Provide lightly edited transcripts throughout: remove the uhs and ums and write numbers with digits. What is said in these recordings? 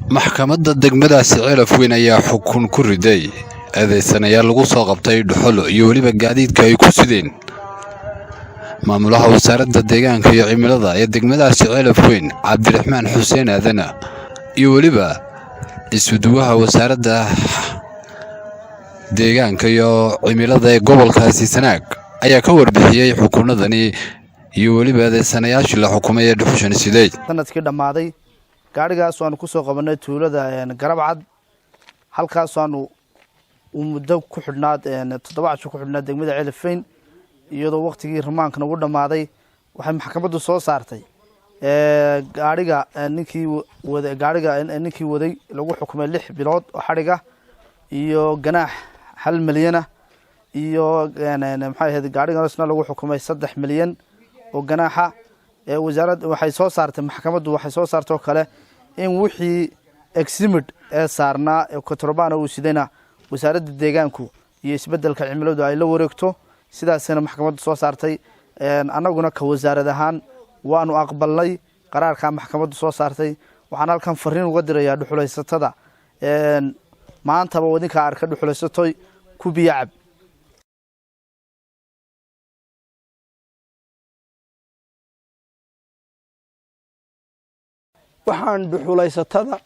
Maxkamadda degmadaasi Ceelaf Weyn ayaa xukun ku riday eedeysanayaal lagu soo qabtay dhuxul iyo weliba gaadiidka ay ku sideen. Maamulaha wasaaradda deegaanka iyo cimilada ee degmadaasi Ceelaf Weyn, Cabdiraxmaan Xuseen Aadana, iyo weliba isuduwaha wasaaradda deegaanka iyo cimilada ee gobolkaasi Sanaag ayaa ka warbixiyey xukunadani iyo weliba eedeysanayaashii la xukumay ee dhuxushan siday. Sanadkii dhammaaday gaadhigaas aanu kusoo qabanay tuulada Garabcad, halkaas aanu muddo ku xidhnaa, 7 casho ku xidhnaa degmada Ceelafeyn, iyadoo waktigii rimaankana ugu dhammaaday. Waxay maxkamaddu soo saartay gaadhiga ninkii wada, gaadhiga ninkii waday lagu xukumay 6 bilood oo xadhiga iyo ganaax 1 milyana, iyo maxay ahayd, gaadhigaasna lagu xukumay 3 milyan oo ganaaxa. Wasaarad waxay soo saartay, maxkamaddu waxay soo saartay oo kale in wixii exhibit ee saarnaa ee kontrabana uu sidayna wasaaradda deegaanku iyo isbeddelka cimiladu ay la wareegto. Sidaasina maxkamaddu soo saartay. Annaguna ka wasaarad ahaan waanu aqbalnay qaraarkaa maxkamaddu soo saartay. Waxaan halkan fariin uga dirayaa dhuxulaysatada. Maantaba wadinkaa arka, dhuxulaysatoy ku biyacab. Waxaan dhuxulaysatada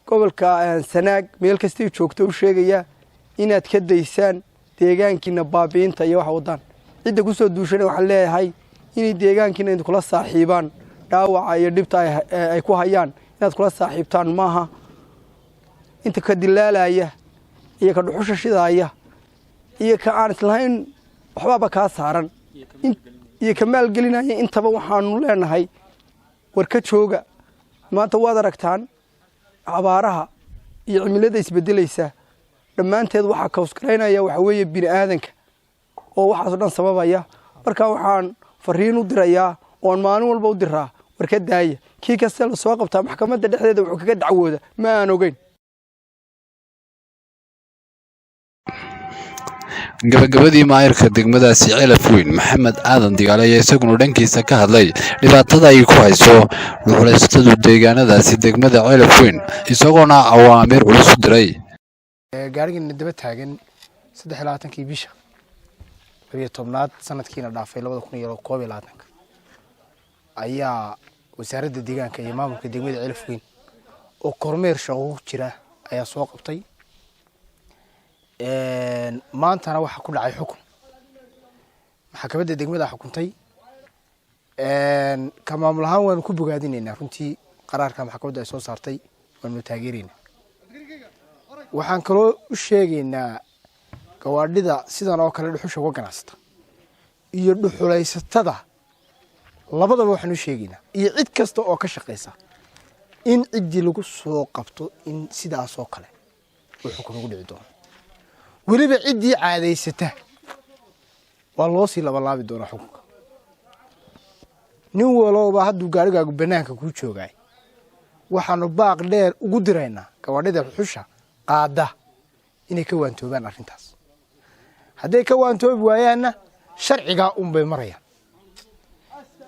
gobolka Sanaag meel kastay joogto u sheegayaa inaad ka daysaan deegaankiina baabi'inta iyo waxa wadaan. Cidda kusoo duushana waxaan leeyahay inay deegaankiina idinkula saaxiibaan. Dhaawaca iyo dhibta ay ku hayaan inaad kula saaxiibtaan maaha. Inta ka dilaalaya iyo ka dhuxusha shidaaya iyo ka aan islahayn waxbaaba kaa saaran iyo ka maalgelinaya, intaba waxaanu leenahay war ka jooga. Maanta waad aragtaan abaaraha iyo cimilada isbedelaysa dhammaanteed waxaa kawsgaraynaya waxa weeye bini aadanka oo waxaasoo dhan sababaya. Marka waxaan fariin u dirayaa oon maalin walba u diraa, war ka daaya. Kii kasta la soo qabtaa maxkamadda dhexdeeda wuxuu kaga dacwooda ma aan ogeyn. Gabagabadii, maayarka degmadaasi Ceelaf Weyn, Maxamed Aadan Digaale, ayaa isaguna dhankiisa ka hadlay dhibaatada ay ku hayso dhuxulaysatadu deegaanadaasi degmada Ceelaf Weyn, isagoona awaamiir culus u diray. Gaarigiina daba taagan 23-kii bisha 12aad sanadkiina dhaafay 2021-ka ayaa wasaaradda deegaanka iyo maamulka degmada Ceelaf Weyn oo kormeer shaqo ku jira ayaa soo qabtay. Maantana waxaa ku dhacay xukun, maxkamadda degmada xukuntay. Ka maamul ahaan waanu ku bogaadinaynaa runtii qaraarka maxkamadda ay soo saartay, waanu taageeraynaa. Waxaan kaloo u sheegaynaa gawaadhida sidan oo kale dhuxusha uga ganacsata iyo dhuxulaysatada labadaba, waxaan u sheegaynaa iyo cid kasta oo ka shaqaysa in ciddii lagu soo qabto in sidaas oo kale uu xukun ugu dhici doono. Weliba ciddii caadaysata waa loo sii labalaabi doonaa xukunka. Nin walowba hadduu gaarigaagu bannaanka kuu joogaay, waxaanu baaq dheer ugu diraynaa gawaadhida dhuxusha qaada inay ka waantoobaan arrintaas. Hadday ka waantoobi waayaanna sharcigaa unbay marayaan.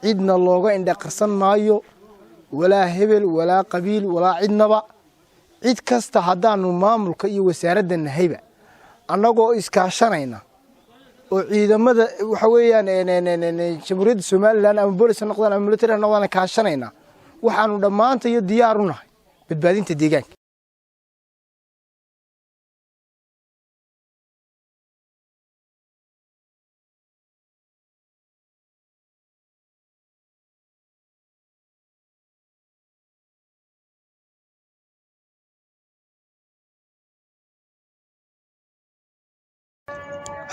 Cidna looga indhaqarsan maayo, walaa hebel, walaa qabiil, walaa cidnaba. Cid kasta haddaanu maamulka iyo wasaaradda nahayba, annagoo iskaashanayna oo ciidamada waxa weeyaan Jamhuuriyadda Somaliland ama boolis ha noqdaan ama military ha noqdaan kaashanayna, waxaanu dhammaanta iyo diyaar u nahay badbaadinta deegaanka.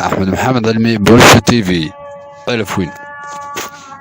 Axmed Maxamed Cilmi, Bulsha TV, Ceelaf Weyn.